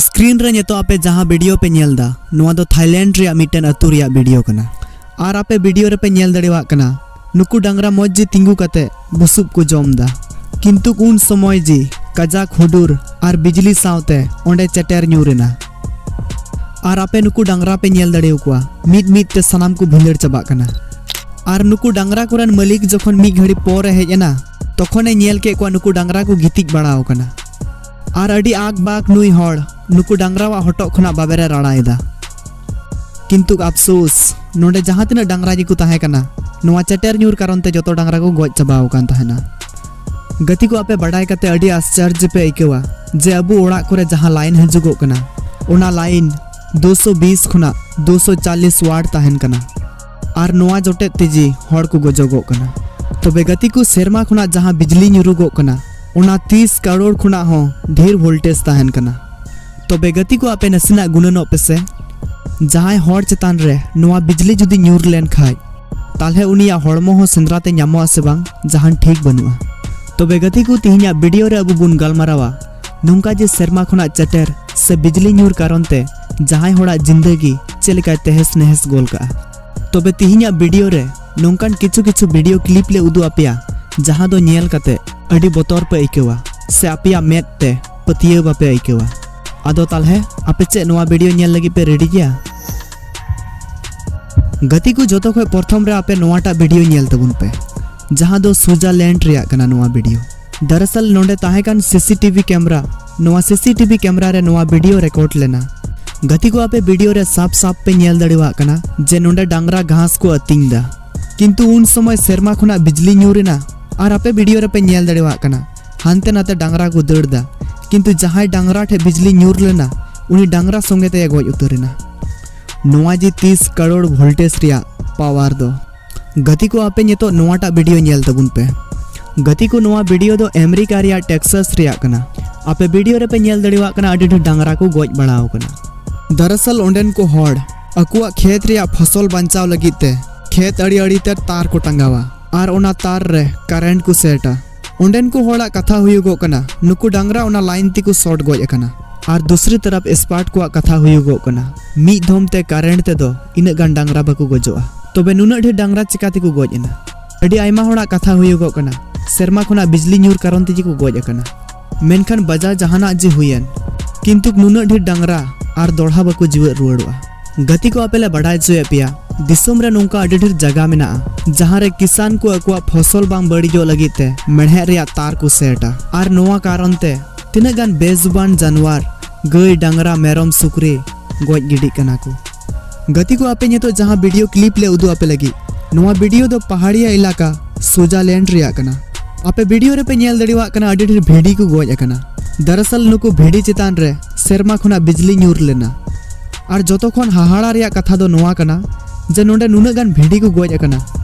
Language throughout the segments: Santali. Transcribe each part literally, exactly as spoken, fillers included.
ᱥᱠᱨᱤᱱ ᱨᱮ ᱱᱤᱛᱚᱜ ᱟᱯᱮ ᱡᱟᱦᱟᱸ ᱵᱷᱤᱰᱤᱭᱳ ᱯᱮ ᱧᱮᱞ ᱫᱟ, ᱱᱚᱣᱟ ᱫᱚ ᱛᱷᱟᱭᱞᱮᱱᱰ ᱨᱮᱭᱟᱜ ᱢᱤᱫᱴᱮᱱ ᱟᱹᱛᱩ ᱨᱮᱭᱟᱜ ᱵᱷᱤᱰᱤᱭᱳ ᱠᱟᱱᱟ᱾ ᱟᱨ ᱟᱯᱮ ᱵᱷᱤᱰᱤᱭᱳ ᱨᱮᱯᱮ ᱧᱮᱞ ᱫᱟᱲᱮᱭᱟᱜ ᱠᱟᱱᱟ, ᱱᱩᱠᱩ ᱰᱟᱝᱨᱟ ᱢᱚᱡᱽ ᱜᱮ ᱛᱤᱸᱜᱩ ᱠᱟᱛᱮ ᱵᱩᱥᱩᱵ ᱠᱚ ᱡᱚᱢ ᱫᱟ᱾ ᱠᱤᱱᱛᱩ ᱩᱱ ᱥᱚᱢᱚᱭ ᱡᱮ ᱠᱟᱡᱟᱠ ᱦᱩᱰᱩᱨ ᱟᱨ ᱵᱤᱡᱽᱞᱤ ᱥᱟᱶᱛᱮ ᱚᱸᱰᱮ ᱪᱮᱴᱮᱨ ᱧᱩᱨ ᱮᱱᱟ᱾ ᱟᱨ ᱟᱯᱮ ᱱᱩᱠᱩ ᱰᱟᱝᱨᱟ ᱯᱮ ᱧᱮᱞ ᱫᱟᱲᱮᱭᱟᱠᱚᱣᱟ, ᱢᱤᱫ ᱢᱤᱫ ᱛᱮ ᱥᱟᱱᱟᱢ ᱠᱚ ᱵᱷᱤᱸᱫᱟᱹᱲ ᱪᱟᱵᱟᱜ ᱠᱟᱱᱟ᱾ ᱟᱨ ᱱᱩᱠᱩ ᱰᱟᱝᱨᱟ ᱠᱚᱨᱮᱱ ᱢᱟᱹᱞᱤᱠ ᱡᱚᱠᱷᱚᱱ ᱢᱤᱫ ᱜᱷᱟᱹᱲᱤ ᱯᱚᱨ ᱮ ᱦᱮᱡ ᱮᱱᱟ, ᱛᱚᱠᱷᱚᱱ ᱮ ᱧᱮᱞ ᱠᱮᱫ ᱠᱚᱣᱟ ᱱᱩᱠᱩ ᱰᱟᱝᱨᱟ ᱠᱚ ᱜᱤᱛᱤᱡ ᱵᱟᱲᱟ ᱟᱠᱟᱱᱟ᱾ ᱟᱨ ᱟᱹᱰᱤ ᱟᱠ ᱵᱟᱠ ᱱᱩᱭ ᱦᱚᱲ ᱱᱩᱠᱩ ᱰᱟᱝᱨᱟᱣᱟᱜ ᱦᱚᱴᱚᱜ ᱠᱷᱚᱱᱟᱜ ᱵᱟᱵᱮᱨ ᱮ ᱨᱟᱲᱟ ᱮᱫᱟ᱾ ᱠᱤᱱᱛᱩ ᱟᱯᱥᱳᱥ, ᱱᱚᱰᱮ ᱡᱟᱦᱟᱸ ᱛᱤᱱᱟᱹᱜ ᱰᱟᱝᱨᱟ ᱜᱮᱠᱚ ᱛᱟᱦᱮᱸ ᱠᱟᱱᱟ, ᱱᱚᱣᱟ ᱪᱮᱴᱮᱨ ᱧᱩᱨ ᱠᱟᱨᱚᱱ ᱛᱮ ᱡᱚᱛᱚ ᱰᱟᱝᱨᱟ ᱠᱚ ᱜᱚᱡ ᱪᱟᱵᱟ ᱟᱠᱟᱱ ᱛᱟᱦᱮᱱᱟ᱾ ᱜᱟᱛᱮ ᱠᱚ, ᱟᱯᱮ ᱵᱟᱰᱟᱭ ᱠᱟᱛᱮ ᱟᱹᱰᱤ ᱟᱥᱪᱚᱨᱡᱚ ᱯᱮ ᱟᱹᱭᱠᱟᱹᱣᱟ ᱡᱮ ᱟᱵᱚ ᱚᱲᱟᱜ ᱠᱚᱨᱮ ᱡᱟᱦᱟᱸ ᱞᱟᱭᱤᱱ ᱦᱤᱡᱩᱜᱚᱜ ᱠᱟᱱᱟ, ᱚᱱᱟ ᱞᱟᱭᱤᱱ ᱫᱩᱥᱚ ᱵᱤᱥ ᱠᱷᱚᱱᱟᱜ ᱫᱩᱥᱚ ᱪᱟᱞᱤᱥ ᱣᱟᱴ ᱛᱟᱦᱮᱱ ᱠᱟᱱᱟ᱾ ᱟᱨ ᱱᱚᱣᱟ ᱡᱚᱴᱮᱫ ᱛᱮᱜᱮ ᱦᱚᱲ ᱠᱚ ᱜᱚᱡᱚᱜᱚᱜ ᱠᱟᱱᱟ᱾ ᱛᱚᱵᱮ ᱜᱟᱛᱮ ᱠᱚ, ᱥᱮᱨᱢᱟ ᱠᱷᱚᱱᱟᱜ ᱡᱟᱦᱟᱸ ᱵᱤᱡᱽᱞᱤ ᱧᱩᱨᱩᱜᱚᱜ ᱠᱟᱱᱟ, ᱚᱱᱟ ᱛᱤᱥ ᱠᱟᱨᱳᱲ ᱠᱷᱚᱱᱟᱜ ᱦᱚᱸ ᱰᱷᱮᱨ ᱵᱷᱳᱞᱴᱮᱡᱽ ᱛᱟᱦᱮᱱ ᱠᱟᱱᱟ᱾ ᱛᱚᱵᱮ ᱜᱟᱛᱮ ᱠᱚ, ᱟᱯᱮ ᱱᱟᱥᱮᱱᱟᱜ ᱜᱩᱱᱟᱹᱱᱚᱜ ᱯᱮᱥᱮ, ᱡᱟᱦᱟᱸᱭ ᱦᱚᱲ ᱪᱮᱛᱟᱱ ᱨᱮ ᱱᱚᱣᱟ ᱵᱤᱡᱽᱞᱤ ᱡᱩᱫᱤ ᱧᱩᱨ ᱞᱮᱱ ᱠᱷᱟᱡ, ᱛᱟᱦᱞᱮ ᱩᱱᱤᱭᱟᱜ ᱦᱚᱲᱢᱚ ᱦᱚᱸ ᱥᱮᱸᱫᱽᱨᱟ ᱛᱮ ᱧᱟᱢᱚᱜ ᱟᱥᱮ ᱵᱟᱝ, ᱡᱟᱦᱟᱱ ᱴᱷᱤᱠ ᱵᱟᱹᱱᱩᱜᱼᱟ᱾ ᱛᱚᱵᱮ ᱜᱟᱛᱮ ᱠᱚ, ᱛᱤᱦᱤᱧᱟᱜ ᱵᱷᱤᱰᱤᱭᱳ ᱨᱮ ᱟᱵᱚ ᱵᱚᱱ ᱜᱟᱞᱢᱟᱨᱟᱣᱟ ᱱᱚᱝᱠᱟ ᱡᱮ ᱥᱮᱨᱢᱟ ᱠᱷᱚᱱᱟᱜ ᱪᱮᱴᱮᱨ ᱥᱮ ᱵᱤᱡᱽᱞᱤ ᱧᱩᱨ ᱠᱟᱨᱚᱱ ᱛᱮ ᱡᱟᱦᱟᱸᱭ ᱦᱚᱲᱟᱜ ᱡᱤᱱᱫᱟᱹᱜᱤ ᱪᱮᱫ ᱞᱮᱠᱟᱭ ᱛᱮᱦᱮᱥ ᱱᱮᱦᱮᱥ ᱜᱚᱞ ᱠᱟᱜᱼᱟ᱾ ᱛᱚᱵᱮ ᱛᱤᱦᱤᱧᱟᱜ ᱵᱷᱤᱰᱤᱭᱳ ᱨᱮ ᱱᱚᱝᱠᱟᱱ ᱠᱤᱪᱷᱩ ᱠᱤᱪᱷᱩ ᱵᱷᱤᱰᱤᱭᱳ ᱠᱞᱤᱯ ᱞᱮ ᱩᱫᱩᱜ ᱟᱯᱮᱭᱟ, ᱡᱟᱦᱟᱸ ᱫᱚ ᱧᱮᱞ ᱠᱟᱛᱮ ᱟᱹᱰᱤ ᱵᱚᱛᱚᱨ ᱯᱮ ᱟᱹᱭᱠᱟᱹᱣᱟ ᱥᱮ ᱟᱯᱮᱭᱟᱜ ᱢᱮᱫ ᱛᱮ ᱯᱟᱹᱛᱭᱟᱹᱣ ᱵᱟᱯᱮ ᱟᱹᱭᱠᱟᱹᱣᱟ᱾ ᱟᱫᱚ ᱛᱟᱞᱦᱮ ᱟᱯᱮ ᱪᱮᱫ ᱱᱚᱣᱟ ᱵᱷᱤᱰᱤᱭᱳ ᱧᱮᱞ ᱞᱟᱹᱜᱤᱫ ᱯᱮ ᱨᱮᱰᱤ ᱜᱮᱭᱟ? ᱜᱟᱛᱮ ᱠᱚ, ᱡᱚᱛᱚ ᱠᱷᱚᱡ ᱯᱨᱚᱛᱷᱚᱢ ᱨᱮ ᱟᱯᱮ ᱱᱚᱣᱟᱴᱟᱜ ᱵᱷᱤᱰᱤᱭᱳ ᱧᱮᱞ ᱛᱟᱵᱚᱱ ᱯᱮ, ᱡᱟᱦᱟᱸ ᱫᱚ ᱥᱩᱭᱡᱟᱨᱞᱮᱱᱰ ᱨᱮᱭᱟᱜ ᱠᱟᱱᱟ ᱱᱚᱣᱟ ᱵᱷᱤᱰᱤᱭᱳ᱾ ᱫᱟᱨᱟᱥᱟᱞ ᱱᱚᱰᱮ ᱛᱟᱦᱮᱸ ᱠᱟᱱ ᱥᱤᱥᱤᱴᱤᱵᱷᱤ ᱠᱮᱢᱨᱟ, ᱱᱚᱣᱟ ᱥᱤᱥᱤᱴᱤᱵᱷᱤ ᱠᱮᱢᱨᱟ ᱨᱮ ᱱᱚᱣᱟ ᱵᱷᱤᱰᱤᱭᱳ ᱨᱮᱠᱚᱨᱰ ᱞᱮᱱᱟ᱾ ᱜᱟᱛᱮ ᱠᱚ, ᱟᱯᱮ ᱵᱷᱤᱰᱤᱭᱳ ᱨᱮ ᱥᱟᱯ ᱥᱟᱯ ᱯᱮ ᱧᱮᱞ ᱫᱟᱲᱮᱭᱟᱜ ᱠᱟᱱᱟ ᱡᱮ ᱱᱚᱰᱮ ᱰᱟᱝᱨᱟ ᱜᱷᱟᱥ ᱠᱚ ᱟᱹᱛᱤᱧ ᱫᱟ᱾ ᱠᱤᱱᱛᱩ ᱩᱱ ᱥᱚᱢᱚᱭ ᱥᱮᱨᱢᱟ ᱠᱷᱚᱱᱟᱜ ᱵᱤᱡᱽᱞᱤ ᱧᱩᱨ ᱮᱱᱟ ᱟᱨ ᱟᱯᱮ ᱵᱷᱤᱰᱤᱭᱳ ᱨᱮᱯᱮ ᱧᱮᱞ ᱫᱟᱲᱮᱭᱟᱜ ᱠᱟᱱᱟ ᱦᱟᱱᱛᱮ ᱱᱟᱛᱮ ᱰᱟᱝᱨᱟ ᱠᱚ ᱫᱟᱹᱲ ᱫᱟ᱾ ᱠᱤᱱᱛᱩ ᱡᱟᱦᱟᱸᱭ ᱰᱟᱝᱨᱟ ᱴᱷᱮᱡ ᱵᱤᱡᱽᱞᱤ ᱧᱩᱨ ᱞᱮᱱᱟ, ᱩᱱᱤ ᱰᱟᱝᱨᱟ ᱥᱚᱸᱜᱮ ᱛᱮᱭ ᱜᱚᱡ ᱩᱛᱟᱹᱨ ᱮᱱᱟ᱾ ᱱᱚᱣᱟ ᱡᱮ ᱛᱤᱥ ᱠᱟᱨᱳᱲ ᱵᱷᱳᱞᱴᱮᱡᱽ ᱨᱮᱭᱟᱜ ᱯᱟᱣᱟᱨ ᱫᱚ᱾ ᱜᱟᱛᱮ ᱠᱚ, ᱟᱯᱮ ᱱᱤᱛᱚᱜ ᱱᱚᱣᱟᱴᱟᱜ ᱵᱷᱤᱰᱤᱭᱳ ᱧᱮᱞ ᱛᱟᱵᱚᱱ ᱯᱮ᱾ ᱜᱟᱛᱮ ᱠᱚ, ᱱᱚᱣᱟ ᱵᱷᱤᱰᱤᱭᱳ ᱫᱚ ᱟᱢᱮᱨᱤᱠᱟ ᱨᱮᱭᱟᱜ ᱴᱮᱠᱥᱟᱥ ᱨᱮᱭᱟᱜ ᱠᱟᱱᱟ᱾ ᱟᱯᱮ ᱵᱷᱤᱰᱤᱭᱳ ᱨᱮᱯᱮ ᱧᱮᱞ ᱫᱟᱲᱮᱭᱟᱜ ᱠᱟᱱᱟ ᱟᱹᱰᱤ ᱰᱷᱮᱨ ᱰᱟᱝᱨᱟ ᱠᱚ ᱜᱚᱡ ᱵᱟᱲᱟ ᱟᱠᱟᱱᱟ᱾ ᱫᱟᱨᱟᱥᱟᱞ ᱚᱸᱰᱮᱱ ᱠᱚ ᱦᱚᱲ ᱟᱠᱚᱣᱟᱜ ᱠᱷᱮᱛ ᱨᱮᱭᱟᱜ ᱯᱷᱚᱥᱚᱞ ᱵᱟᱧᱪᱟᱣ ᱞᱟᱹᱜᱤᱫ ᱛᱮ ᱠᱷᱮᱛ ᱟᱲᱮ ᱟᱲᱮ ᱛᱮ ᱛᱟᱨ ᱠᱚ ᱴᱟᱸᱜᱟᱣᱟ ᱟᱨ ᱚᱱᱟ ᱛᱟᱨ ᱨᱮ ᱠᱟᱨᱮᱱᱴ ᱠᱚ ᱥᱮᱴᱟ᱾ ᱚᱸᱰᱮᱱ ᱠᱚ ᱦᱚᱲᱟᱜ ᱠᱟᱛᱷᱟ ᱦᱩᱭᱩᱜᱚᱜ ᱠᱟᱱᱟ, ᱱᱩᱠᱩ ᱰᱟᱝᱨᱟ ᱚᱱᱟ ᱞᱟᱭᱤᱱ ᱛᱮᱠᱚ ᱥᱚᱨᱴ ᱜᱚᱡ ᱟᱠᱟᱱᱟ᱾ ᱟᱨ ᱫᱩᱥᱨᱤ ᱛᱚᱨᱚᱯ ᱮᱠᱥᱯᱟᱨᱴ ᱠᱚᱣᱟᱜ ᱠᱟᱛᱷᱟ ᱦᱩᱭᱩᱜᱚᱜ ᱠᱟᱱᱟ, ᱢᱤᱫ ᱫᱷᱚᱢ ᱛᱮ ᱠᱟᱨᱮᱱᱴ ᱛᱮᱫᱚ ᱤᱱᱟᱹᱜ ᱜᱟᱱ ᱰᱟᱝᱨᱟ ᱵᱟᱠᱚ ᱜᱚᱡᱚᱜᱼᱟ᱾ ᱛᱚᱵᱮ ᱱᱩᱱᱟᱹᱜ ᱰᱷᱮᱨ ᱰᱟᱝᱨᱟ ᱪᱤᱠᱟ ᱛᱮᱠᱚ ᱜᱚᱡ ᱮᱱᱟ? ᱟᱹᱰᱤ ᱟᱭᱢᱟ ᱦᱚᱲᱟᱜ ᱠᱟᱛᱷᱟ ᱦᱩᱭᱩᱜᱚᱜ ᱠᱟᱱᱟ, ᱥᱮᱨᱢᱟ ᱠᱷᱚᱱᱟᱜ ᱵᱤᱡᱽᱞᱤ ᱧᱩᱨ ᱠᱟᱨᱚᱱ ᱛᱮᱜᱮ ᱠᱚ ᱜᱚᱡ ᱟᱠᱟᱱᱟ᱾ ᱢᱮᱱᱠᱷᱟᱱ ᱵᱟᱡᱟᱣ ᱡᱟᱦᱟᱱᱟᱜ ᱡᱮ ᱦᱩᱭᱮᱱ, ᱠᱤᱱᱛᱩ ᱱᱩᱱᱟᱹᱜ ᱰᱷᱮᱨ ᱰᱟᱝᱨᱟ ᱟᱨ ᱫᱚᱲᱦᱟ ᱵᱟᱠᱚ ᱡᱤᱣᱮᱫ ᱨᱩᱣᱟᱹᱲᱚᱜᱼᱟ᱾ ᱜᱟᱛᱮ ᱠᱚ, ᱟᱯᱮ ᱞᱮ ᱵᱟᱰᱟᱭ ᱦᱚᱪᱚᱭᱮᱫ ᱯᱮᱭᱟ, ᱫᱤᱥᱚᱢ ᱨᱮ ᱱᱚᱝᱠᱟ ᱟᱹᱰᱤ ᱰᱷᱮᱨ ᱡᱟᱭᱜᱟ ᱢᱮᱱᱟᱜᱼᱟ, ᱡᱟᱦᱟᱸ ᱨᱮ ᱠᱤᱥᱟᱱ ᱠᱚ ᱟᱠᱚᱣᱟᱜ ᱯᱷᱚᱥᱚᱞ ᱵᱟᱝ ᱵᱟᱹᱲᱤᱡᱚᱜ ᱞᱟᱹᱜᱤᱫ ᱛᱮ ᱢᱮᱲᱦᱮᱫ ᱨᱮᱭᱟᱜ ᱛᱟᱨ ᱠᱚ ᱥᱮᱴᱟ᱾ ᱟᱨ ᱱᱚᱣᱟ ᱠᱟᱨᱚᱱ ᱛᱮ ᱛᱤᱱᱟᱹᱜ ᱜᱟᱱ ᱵᱮᱡᱩᱵᱟᱱ ᱡᱟᱱᱣᱟᱨ, ᱜᱟᱹᱭ, ᱰᱟᱝᱨᱟ, ᱢᱮᱨᱚᱢ, ᱥᱩᱠᱨᱤ ᱜᱚᱡ ᱜᱤᱰᱤᱜ ᱠᱟᱱᱟ ᱠᱚ᱾ ᱜᱟᱛᱮ ᱠᱚ, ᱟᱯᱮ ᱱᱤᱛᱚᱜ ᱡᱟᱦᱟᱸ ᱵᱷᱤᱰᱤᱭᱳ ᱠᱞᱤᱯ ᱞᱮ ᱩᱫᱩᱜ ᱟᱯᱮ ᱞᱟᱹᱜᱤᱫ, ᱱᱚᱣᱟ ᱵᱷᱤᱰᱤᱭᱳ ᱫᱚ ᱯᱟᱦᱟᱲᱤᱭᱟ ᱮᱞᱟᱠᱟ ᱥᱩᱡᱟᱞᱮᱱᱰ ᱨᱮᱭᱟᱜ ᱠᱟᱱᱟ᱾ ᱟᱯᱮ ᱵᱷᱤᱰᱤᱭᱳ ᱨᱮᱯᱮ ᱧᱮᱞ ᱫᱟᱲᱮᱭᱟᱜ ᱠᱟᱱᱟ, ᱟᱹᱰᱤ ᱰᱷᱮᱨ ᱵᱷᱤᱰᱤ ᱠᱚ ᱜᱚᱡ ᱟᱠᱟᱱᱟ᱾ ᱫᱟᱨᱟᱥᱟᱞ ᱱᱩᱠᱩ ᱵᱷᱤᱰᱤ ᱪᱮᱛᱟᱱ ᱨᱮ ᱥᱮᱨᱢᱟ ᱠᱷᱚᱱᱟᱜ ᱵᱤᱡᱽᱞᱤ ᱧᱩᱨ ᱞᱮᱱᱟ᱾ ᱟᱨ ᱡᱚᱛᱚ ᱠᱷᱚᱱ ᱦᱟᱦᱟᱲᱟ ᱨᱮᱭᱟᱜ ᱠᱟᱛᱷᱟ ᱫᱚ ᱱᱚᱣᱟ ᱠᱟᱱᱟ ᱡᱮ ᱱᱚᱰᱮ ᱱᱩᱱᱟᱹᱜ ᱜᱟᱱ ᱵᱷᱤᱰᱤ ᱠᱚ ᱜᱚᱡ ᱟᱠᱟᱱᱟ,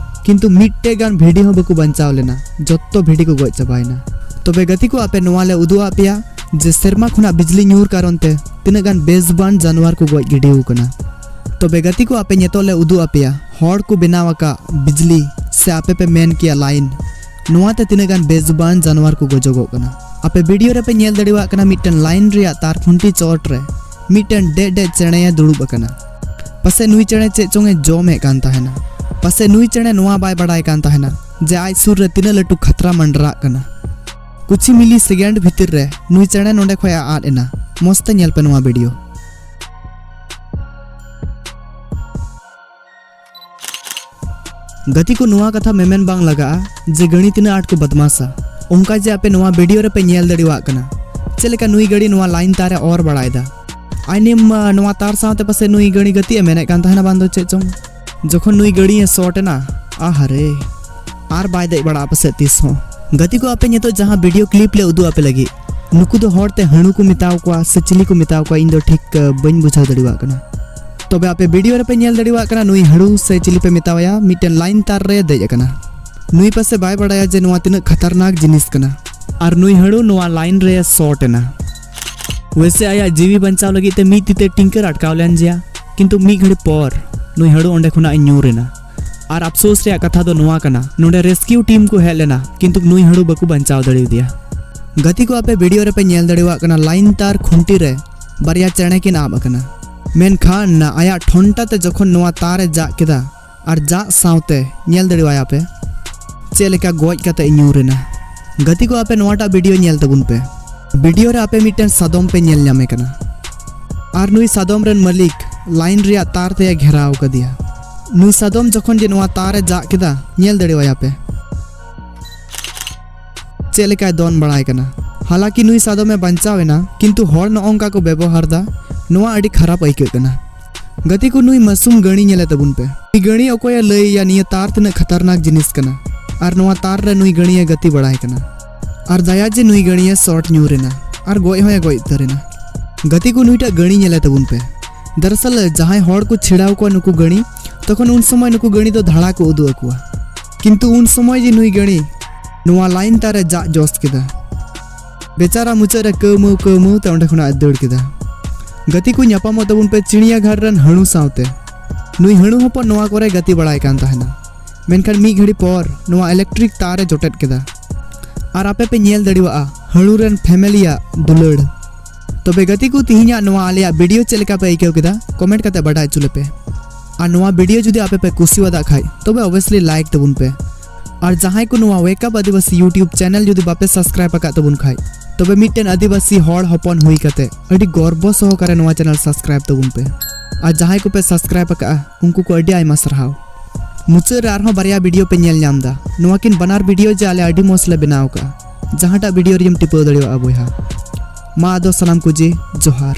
ᱠᱤᱱᱛᱩ ᱢᱤᱫᱴᱮᱡ ᱜᱟᱱ ᱵᱷᱤᱰᱤ ᱦᱚᱸ ᱵᱟᱠᱚ ᱵᱟᱧᱪᱟᱣ ᱞᱮᱱᱟ, ᱡᱚᱛᱚ ᱵᱷᱤᱰᱤ ᱠᱚ ᱜᱚᱡ ᱪᱟᱵᱟᱭᱮᱱᱟ᱾ ᱛᱚᱵᱮ ᱜᱟᱛᱮ ᱠᱚ, ᱟᱯᱮ ᱱᱚᱣᱟ ᱞᱮ ᱩᱫᱩᱜ ᱟᱫ ᱯᱮᱭᱟ ᱡᱮ ᱥᱮᱨᱢᱟ ᱠᱷᱚᱱᱟᱜ ᱵᱤᱡᱽᱞᱤ ᱧᱩᱨ ᱠᱟᱨᱚᱱ ᱛᱮ ᱛᱤᱱᱟᱹᱜ ᱜᱟᱱ ᱵᱮᱡᱩᱵᱟᱱ ᱡᱟᱱᱣᱟᱨ ᱠᱚ ᱜᱚᱡ ᱜᱤᱰᱤ ᱟᱠᱟᱱᱟ᱾ ᱛᱚᱵᱮ ᱜᱟᱛᱮ ᱠᱚ, ᱟᱯᱮ ᱱᱤᱛᱚᱜ ᱞᱮ ᱩᱫᱩᱜ ᱟᱯᱮᱭᱟ ᱦᱚᱲ ᱠᱚ ᱵᱮᱱᱟᱣ ᱟᱠᱟᱫ ᱵᱤᱡᱽᱞᱤ, ᱥᱮ ᱟᱯᱮ ᱯᱮ ᱢᱮᱱ ᱠᱮᱭᱟ ᱞᱟᱭᱤᱱ, ᱱᱚᱣᱟ ᱛᱮ ᱛᱤᱱᱟᱹᱜ ᱜᱟᱱ ᱵᱮᱡᱩᱵᱟᱱ ᱡᱟᱱᱣᱟᱨ ᱠᱚ ᱜᱚᱡᱚᱜᱚᱜ ᱠᱟᱱᱟ᱾ ᱟᱯᱮ ᱵᱷᱤᱰᱤᱭᱳ ᱨᱮᱯᱮ ᱧᱮᱞ ᱫᱟᱲᱮᱭᱟᱜ ᱠᱟᱱᱟ, ᱢᱤᱫᱴᱮᱱ ᱞᱟᱭᱤᱱ ᱨᱮᱭᱟᱜ ᱛᱟᱨ ᱠᱷᱩᱱᱴᱤ ᱪᱚᱴ ᱨᱮ ᱢᱤᱫᱴᱮᱱ ᱰᱮᱡ ᱰᱮᱡ ᱪᱮᱬᱮᱭ ᱫᱩᱲᱩᱵ ᱟᱠᱟᱱᱟ᱾ ᱯᱟᱥᱮᱡ ᱱᱩᱭ ᱪᱮᱬᱮ ᱪᱮᱫ ᱪᱚᱝ ᱮ ᱡᱚᱢᱮᱫ ᱠᱟᱱ ᱛᱟᱦᱮᱱᱟ᱾ ᱯᱟᱥᱮᱡ ᱱᱩᱭ ᱪᱮᱬᱮ ᱱᱚᱣᱟ ᱵᱟᱭ ᱵᱟᱰᱟᱭ ᱠᱟᱱ ᱛᱟᱦᱮᱱᱟ ᱡᱮ ᱟᱡ ᱥᱩᱨ ᱨᱮ ᱛᱤᱱᱟᱹᱜ ᱞᱟᱹᱴᱩ ᱠᱷᱟᱛᱨᱟ ᱢᱟᱱᱰᱨᱟᱜ ᱠᱟᱱᱟ᱾ ᱠᱩᱪᱷᱤ ᱢᱤᱞᱤ ᱥᱮᱠᱮᱱᱰ ᱵᱷᱤᱛᱤᱨ ᱨᱮ ᱱᱩᱭ ᱪᱮᱬᱮ ᱱᱚᱸᱰᱮ ᱠᱷᱚᱱ ᱮ ᱟᱫ ᱮᱱᱟ᱾ ᱢᱚᱡᱽ ᱛᱮ ᱧᱮᱞ ᱯᱮ ᱱᱚᱣᱟ ᱵᱷᱤᱰᱤᱭᱳ᱾ ᱜᱟᱛᱮ ᱠᱚ, ᱱᱚᱣᱟ ᱠᱟᱛᱷᱟ ᱢᱮᱢᱮᱱ ᱵᱟᱝ ᱞᱟᱜᱟᱜᱼᱟ ᱡᱮ ᱜᱟᱹᱲᱤ ᱛᱤᱱᱟᱹᱜ ᱟᱸᱴ ᱠᱚ ᱵᱟᱫᱢᱟᱥᱟ᱾ ᱚᱱᱠᱟ ᱡᱮ ᱟᱯᱮ ᱱᱚᱣᱟ ᱵᱷᱤᱰᱤᱭᱳ ᱨᱮᱯᱮ ᱧᱮᱞ ᱫᱟᱲᱮᱭᱟᱜ ᱠᱟᱱᱟ, ᱪᱮᱫ ᱞᱮᱠᱟ ᱱᱩᱭ ᱜᱟᱹᱲᱤ ᱱᱚᱣᱟ ᱞᱟᱭᱤᱱ ᱛᱟᱨ ᱮ ᱚᱨ ᱵᱟᱲᱟᱭᱮᱫᱟ᱾ ᱟᱭᱱᱤᱢ, ᱟ, ᱱᱚᱣᱟ ᱛᱟᱨ ᱥᱟᱶᱛᱮ ᱯᱟᱥᱮᱡ ᱱᱩᱭ ᱜᱟᱹᱲᱤ ᱜᱟᱛᱮᱜ ᱮ ᱢᱮᱱᱮᱫ ᱠᱟᱱ ᱛᱟᱦᱮᱱᱟ ᱵᱟᱝ ᱫᱚ ᱪᱮᱫ ᱪᱚᱝ᱾ ᱡᱚᱠᱷᱚᱱ ᱱᱩᱭ ᱜᱟᱹᱲᱤ ᱮ ᱥᱚᱴ ᱮᱱᱟ, ᱟᱦᱟᱨᱮ, ᱟᱨ ᱵᱟᱭ ᱫᱮᱡ ᱵᱟᱲᱟᱜᱼᱟ ᱯᱟᱥᱮᱡ ᱛᱤᱥ ᱦᱚᱸ᱾ ᱜᱟᱛᱮ ᱠᱚ, ᱟᱯᱮ ᱱᱤᱛᱚᱜ ᱡᱟᱦᱟᱸ ᱵᱷᱤᱰᱤᱭᱳ ᱠᱞᱤᱯ ᱞᱮ ᱩᱫᱩᱜ ᱟᱯᱮ ᱞᱟᱹᱜᱤᱫ, ᱱᱩᱠᱩ ᱫᱚ ᱦᱚᱲ ᱛᱮ ᱦᱟᱹᱬᱩ ᱠᱚ ᱢᱮᱛᱟᱣ ᱠᱚᱣᱟ ᱥᱮ ᱪᱤᱞᱤ ᱠᱚ ᱢᱮᱛᱟᱣ ᱠᱚᱣᱟ, ᱤᱧ ᱫᱚ ᱴᱷᱤᱠ, ᱟ, ᱵᱟᱹᱧ ᱵᱩᱡᱷᱟᱹᱣ ᱫᱟᱲᱮᱭᱟᱜ ᱠᱟᱱᱟ᱾ ᱛᱚᱵᱮ ᱟᱯᱮ ᱵᱷᱤᱰᱤᱭᱳ ᱨᱮᱯᱮ ᱧᱮᱞ ᱫᱟᱲᱮᱭᱟᱜ ᱠᱟᱱᱟ, ᱱᱩᱭ ᱦᱟᱹᱬᱩ ᱥᱮ ᱪᱤᱞᱤ ᱯᱮ ᱢᱮᱛᱟᱣᱟᱭᱟ, ᱢᱤᱫᱴᱮᱱ ᱞᱟᱭᱤᱱ ᱛᱟᱨ ᱨᱮ ᱫᱮᱡ ᱟᱠᱟᱱᱟ᱾ ᱱᱩᱭ ᱯᱟᱥᱮ ᱵᱟᱭ ᱵᱟᱲᱟᱭᱟ ᱡᱮ ᱱᱚᱣᱟ ᱛᱤᱱᱟᱹᱜ ᱠᱷᱟᱛᱟᱨᱱᱟᱠ ᱡᱤᱱᱤᱥ ᱠᱟᱱᱟ᱾ ᱟᱨ ᱱᱩᱭ ᱦᱟᱹᱬᱩ ᱱᱚᱣᱟ ᱞᱟᱭᱤᱱ ᱨᱮ ᱥᱚᱴ ᱮᱱᱟ᱾ ᱣᱮᱥᱮ ᱟᱭᱟᱜ ᱡᱤᱣᱤ ᱵᱟᱧᱪᱟᱣ ᱞᱟᱹᱜᱤᱫ ᱛᱮ ᱢᱤᱫ ᱛᱤ ᱛᱮ ᱴᱤᱝᱠᱟᱹᱨ ᱟᱴᱠᱟᱣ ᱞᱮᱱ ᱜᱮᱭᱟ, ᱠᱤᱱᱛᱩ ᱢᱤᱫ ᱜᱷᱟᱹᱲᱤ ᱯᱚᱨ ᱱᱩᱭ ᱦᱟᱹᱬᱩ ᱚᱸᱰᱮ ᱠᱷᱚᱱᱟᱜ ᱮ ᱧᱩᱨ ᱮᱱᱟ᱾ ᱟᱨ ᱟᱯᱥᱳᱥ ᱨᱮᱭᱟᱜ ᱠᱟᱛᱷᱟ ᱫᱚ ᱱᱚᱣᱟ ᱠᱟᱱᱟ, ᱱᱚᱰᱮ ᱨᱮᱥᱠᱤᱭᱩ ᱴᱤᱢ ᱠᱚ ᱦᱮᱡ ᱞᱮᱱᱟ, ᱠᱤᱱᱛᱩ ᱱᱩᱭ ᱦᱟᱹᱬᱩ ᱵᱟᱠᱚ ᱵᱟᱧᱪᱟᱣ ᱫᱟᱲᱮᱭᱟᱫᱮᱭᱟ᱾ ᱜᱟᱛᱮ ᱠᱚ, ᱟᱯᱮ ᱵᱷᱤᱰᱤᱭᱳ ᱨᱮᱯᱮ ᱧᱮᱞ ᱫᱟᱲᱮᱭᱟᱜ ᱠᱟᱱᱟ, ᱞᱟᱭᱤᱱ ᱛᱟᱨ ᱠᱷᱩᱱᱴᱤ ᱨᱮ ᱵᱟᱨᱭᱟ ᱪᱮᱬᱮ ᱠᱤᱱ ᱟᱵ ᱟᱠᱟᱱᱟ᱾ ᱢᱮᱱᱠᱷᱟᱱ ᱟᱭᱟᱜ ᱴᱷᱚᱱᱴᱟ ᱛᱮ ᱡᱚᱠᱷᱚᱱ ᱱᱚᱣᱟ ᱛᱟᱨ ᱮ ᱡᱟᱜ ᱠᱮᱫᱟ ᱟᱨ ᱡᱟᱜ ᱥᱟᱶᱛᱮ ᱧᱮᱞ ᱫᱟᱲᱮᱣᱟᱭᱟ ᱯᱮ ᱪᱮᱫ ᱞᱮᱠᱟ ᱜᱚᱡ ᱠᱟᱛᱮ ᱧᱩᱨ ᱮᱱᱟ᱾ ᱜᱟᱛᱮ ᱠᱚ, ᱟᱯᱮ ᱱᱚᱣᱟᱴᱟᱜ ᱵᱷᱤᱰᱤᱭᱳ ᱧᱮᱞ ᱛᱟᱵᱚᱱ ᱯᱮ᱾ ᱵᱷᱤᱰᱤᱭᱳ ᱨᱮ ᱟᱯᱮ ᱢᱤᱫᱴᱮᱱ ᱥᱟᱫᱚᱢ ᱯᱮ ᱧᱮᱞ ᱧᱟᱢᱮ ᱠᱟᱱᱟ ᱟᱨ ᱱᱩᱭ ᱥᱟᱫᱚᱢ ᱨᱮᱱ ᱢᱟᱹᱞᱤᱠ ᱞᱟᱭᱤᱱ ᱨᱮᱭᱟᱜ ᱛᱟᱨ ᱛᱮᱭ ᱜᱷᱮᱨᱟᱣ ᱟᱠᱟᱫᱮᱭᱟ᱾ ᱱᱩᱭ ᱥᱟᱫᱚᱢ ᱡᱚᱠᱷᱚᱱ ᱡᱮ ᱱᱚᱣᱟ ᱛᱟᱨ ᱮ ᱡᱟᱜ ᱠᱮᱫᱟ, ᱧᱮᱞ ᱫᱟᱲᱮᱣᱟᱭᱟ ᱯᱮ ᱪᱮᱫ ᱞᱮᱠᱟᱭ ᱫᱚᱱ ᱵᱟᱲᱟᱭ ᱠᱟᱱᱟ᱾ ᱦᱟᱞᱟᱠᱤ ᱱᱩᱭ ᱥᱟᱫᱚᱢ ᱮ ᱵᱟᱧᱪᱟᱣ ᱮᱱᱟ, ᱠᱤᱱᱛᱩ ᱦᱚᱲ ᱱᱚᱜᱼᱚ ᱱᱚᱝᱠᱟ ᱠᱚ ᱵᱮᱵᱚᱦᱟᱨ ᱫᱟ, ᱱᱚᱣᱟ ᱟᱹᱰᱤ ᱠᱷᱟᱨᱟᱯ ᱟᱹᱭᱠᱟᱹᱜ ᱠᱟᱱᱟ᱾ ᱜᱟᱛᱮ ᱠᱚ, ᱱᱩᱭ ᱢᱟᱥᱩᱢ ᱜᱟᱹᱲᱤ ᱧᱮᱞᱮ ᱛᱟᱵᱚᱱ ᱯᱮ᱾ ᱱᱩᱭ ᱜᱟᱹᱲᱤ ᱚᱠᱚᱭᱮ ᱞᱟᱹᱭ ᱟᱭᱟ ᱱᱤᱭᱟᱹ ᱛᱟᱨ ᱛᱤᱱᱟᱹᱜ ᱠᱷᱟᱛᱟᱨᱱᱟᱠ ᱡᱤᱱᱤᱥ ᱠᱟᱱᱟ ᱟᱨ ᱱᱚᱣᱟ ᱛᱟᱨ ᱨᱮ ᱱᱩᱭ ᱜᱟᱹᱲᱤᱭᱮ ᱜᱟᱛᱮ ᱵᱟᱲᱟᱭ ᱠᱟᱱᱟ᱾ ᱟᱨ ᱫᱟᱭᱟ ᱡᱮ ᱱᱩᱭ ᱜᱟᱹᱲᱤᱭᱮ ᱥᱚᱨᱴ ᱧᱩᱨ ᱮᱱᱟ ᱟᱨ ᱜᱚᱡ ᱦᱚᱸᱭ ᱜᱚᱡ ᱩᱛᱟᱹᱨ ᱮᱱᱟ᱾ ᱜᱟᱛᱮ ᱠᱚ, ᱱᱩᱭᱴᱟᱜ ᱜᱟᱹᱲᱤ ᱧᱮᱞᱮ ᱛᱟᱵᱚᱱ ᱯᱮ᱾ ᱫᱟᱨᱟᱥᱟᱞ ᱡᱟᱦᱟᱸᱭ ᱦᱚᱲ ᱠᱚ ᱪᱷᱤᱲᱟᱣ ᱠᱚᱣᱟ ᱱᱩᱠᱩ ᱜᱟᱹᱲᱤ, ᱛᱚᱠᱷᱚᱱ ᱩᱱ ᱥᱚᱢᱚᱭ ᱱᱩᱠᱩ ᱜᱟᱹᱲᱤ ᱫᱚ ᱫᱷᱟᱲᱟ ᱠᱚ ᱩᱫᱩᱜ ᱟᱠᱚᱣᱟ, ᱠᱤᱱᱛᱩ ᱩᱱ ᱥᱚᱢᱚᱭ ᱡᱮ ᱱᱩᱭ ᱜᱟᱹᱲᱤ ᱱᱚᱣᱟ ᱞᱟᱭᱤᱱ ᱛᱟᱨ ᱮ ᱡᱟᱜ ᱡᱚᱥ ᱠᱮᱫᱟ᱾ ᱵᱮᱪᱟᱨᱟ ᱢᱩᱪᱟᱹᱫ ᱨᱮ ᱠᱟᱹᱣᱢᱟᱹᱣ ᱠᱟᱹᱣᱢᱟᱹᱣ ᱛᱮ ᱚᱸᱰᱮ ᱠᱷᱚᱱᱟᱜ ᱮ ᱫᱟᱹᱲ ᱠᱮᱫᱟ᱾ ᱜᱟᱛᱮ ᱠᱚ, ᱧᱟᱯᱟᱢᱚᱜ ᱛᱟᱵᱚᱱ ᱯᱮ ᱪᱤᱲᱤᱭᱟᱜᱷᱟᱴ ᱨᱮᱱ ᱦᱟᱹᱬᱩ ᱥᱟᱶᱛᱮ᱾ ᱱᱩᱭ ᱦᱟᱹᱬᱩ ᱦᱚᱯᱚᱱ ᱱᱚᱣᱟ ᱠᱚᱨᱮ ᱜᱟᱛᱮ ᱵᱟᱲᱟᱭ ᱠᱟᱱ ᱛᱟᱦᱮᱱᱟ, ᱢᱮᱱᱠᱷᱟᱱ ᱢᱤᱫ ᱜᱷᱟᱹᱲᱤ ᱯᱚᱨ ᱱᱚᱣᱟ ᱤᱞᱮᱠᱴᱨᱤᱠ ᱛᱟᱨ ᱮ ᱡᱚᱴᱮᱫ ᱠᱮᱫᱟ᱾ ᱟᱨ ᱟᱯᱮ ᱯᱮ ᱧᱮᱞ ᱫᱟᱲᱮᱣᱟᱜᱼᱟ ᱦᱟᱹᱬᱩ ᱨᱮᱱ ᱯᱷᱮᱢᱮᱞᱤᱭᱟᱜ ᱫᱩᱞᱟᱹᱲ᱾ ᱛᱚᱵᱮ ᱜᱟᱛᱮ ᱠᱚ, ᱛᱤᱦᱤᱧᱟᱜ ᱱᱚᱣᱟ ᱟᱞᱮᱭᱟᱜ ᱵᱷᱤᱰᱤᱭᱳ ᱪᱮᱫ ᱞᱮᱠᱟ ᱯᱮ ᱟᱹᱭᱠᱟᱹᱣ ᱠᱮᱫᱟ, ᱠᱚᱢᱮᱱᱴ ᱠᱟᱛᱮ ᱵᱟᱰᱟᱭ ᱦᱚᱪᱚ ᱞᱮᱯᱮ᱾ ᱟᱨ ᱱᱚᱣᱟ ᱵᱷᱤᱰᱤᱭᱳ ᱡᱩᱫᱤ ᱟᱯᱮ ᱯᱮ ᱠᱩᱥᱤᱣᱟᱫᱟᱜ ᱠᱷᱟᱡ, ᱛᱚᱵᱮ ᱚᱵᱮᱥᱞᱤ ᱞᱟᱭᱤᱠ ᱛᱟᱵᱚᱱ ᱯᱮ᱾ ᱟᱨ ᱡᱟᱦᱟᱸᱭ ᱠᱚ ᱱᱚᱣᱟ ᱣᱮᱠ ᱟᱯ ᱟᱹᱫᱤᱵᱟᱹᱥᱤ ᱭᱩᱴᱤᱭᱩᱵᱽ ᱪᱮᱱᱮᱞ ᱡᱩᱫᱤ ᱵᱟᱯᱮ ᱥᱟᱵᱥᱠᱨᱟᱭᱤᱵ ᱟᱠᱟᱫ ᱛᱟᱵᱚᱱ ᱠᱷᱟᱡ, ᱛᱚᱵᱮ ᱢᱤᱫᱴᱮᱱ ᱟᱹᱫᱤᱵᱟᱹᱥᱤ ᱦᱚᱲ ᱦᱚᱯᱚᱱ ᱦᱩᱭ ᱠᱟᱛᱮ ᱟᱹᱰᱤ ᱜᱚᱨᱵᱚ ᱥᱚᱦᱚᱠᱟᱨᱮ ᱱᱚᱣᱟ ᱪᱮᱱᱮᱞ ᱥᱟᱵᱥᱠᱨᱟᱭᱤᱵ ᱛᱟᱵᱚᱱ ᱯᱮ᱾ ᱟᱨ ᱡᱟᱦᱟᱸᱭ ᱠᱚᱯᱮ ᱥᱟᱵᱥᱠᱨᱟᱭᱤᱵ ᱟᱠᱟᱫᱼᱟ, ᱩᱱᱠᱩ ᱠᱚ ᱟᱹᱰᱤ ᱟᱭᱢᱟ ᱥᱟᱨᱦᱟᱣ᱾ ᱢᱩᱪᱟᱹᱫ ᱨᱮ ᱟᱨᱦᱚᱸ ᱵᱟᱨᱭᱟ ᱵᱷᱤᱰᱤᱭᱳ ᱯᱮ ᱧᱮᱞ ᱧᱟᱢ ᱮᱫᱟ᱾ ᱱᱚᱣᱟ ᱠᱤᱱ ᱵᱟᱱᱟᱨ ᱵᱷᱤᱰᱤᱭᱳ ᱡᱮ ᱟᱞᱮ ᱟᱹᱰᱤ ᱢᱚᱸᱡᱽ ᱞᱮ ᱵᱮᱱᱟᱣ ᱟᱠᱟᱫᱼᱟ, ᱡᱟᱦᱟᱸᱴᱟᱜ ᱵᱷᱤᱰᱤᱭᱳ ᱨᱮᱜᱮᱢ ᱴᱤᱯᱟᱹᱣ ᱫᱟᱲᱮᱭᱟᱜᱼᱟ ᱵᱚᱭᱦᱟ᱾ ᱢᱟ ᱟᱫᱚ ᱥᱟᱱᱟᱢ ᱠᱚ ᱡᱮ ᱡᱚᱦᱟᱨ᱾